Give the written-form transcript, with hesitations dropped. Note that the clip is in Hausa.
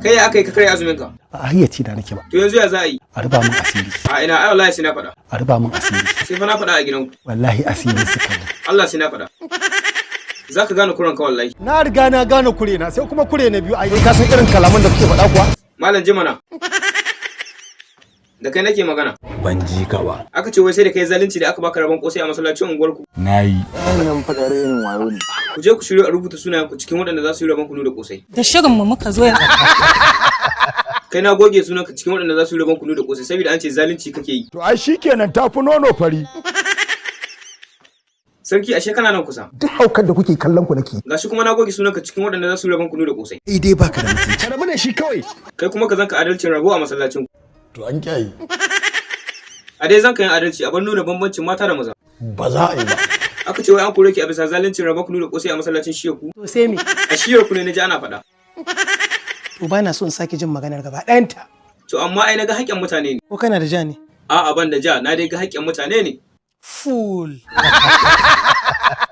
Kai, ya aka yi ka karya azumin ka? A hayyaci da nake ba. To yanzu ya za a yi? A ruba min asiri. A ina? Ai wallahi sai na faɗa. A ruba min asiri. Sai fa na faɗa a gidanku. Wallahi asiri suka yi. Allah sai na faɗa. Za ka gane kuran ka wallahi. Na riga na gane kure na, sai kuma kure na biyu ai. Ka san irin kalaman da kuke faɗa kuwa? Malam Jimana. Da kai nake magana. Ban ji ka ba. Aka ce wai sai da kai zalunci da aka baka rabon kosai a masallacin unguwarku. Na yi. Wannan faɗa renin wayo ne. Ku je ku shirya a rubuta sunayen ku cikin waɗanda za su yi rabon kunu da kosai. Da shirinmu muka zo yanzu. Kai, na goge sunanka cikin waɗanda za su yi rabon kunu da kosai saboda an ce zalunci kake yi. To ai shikenan, tafi nono fari. Sarki, ashe kana nan kusa. Duk haukar da kuke kallon ku nake. Gashi kuma na goge sunanka cikin waɗanda za su yi rabon kunu da kosai. Ai dai baka da mutunci. Ka rabu da shi kawai. Kai kuma ka zanka adalcin rabo a masallacin ku. To an kyayi. A dai zanka yin adalci, a bar nuna bambancin mata da maza. Ba za a yi ba. Aka ce wai an kore ki a bisa zaluncin rabon kunu da kosai a masallacin shiyar ku. To sai me? A shiyar ku ne na ji ana faɗa. To ba na so in sake jin maganar gaba ɗayanta. To amma ai na ga haƙƙin mutane ne. Ko kana da ja ne? A'a, ban da ja, na dai ga haƙƙin mutane ne. Fool.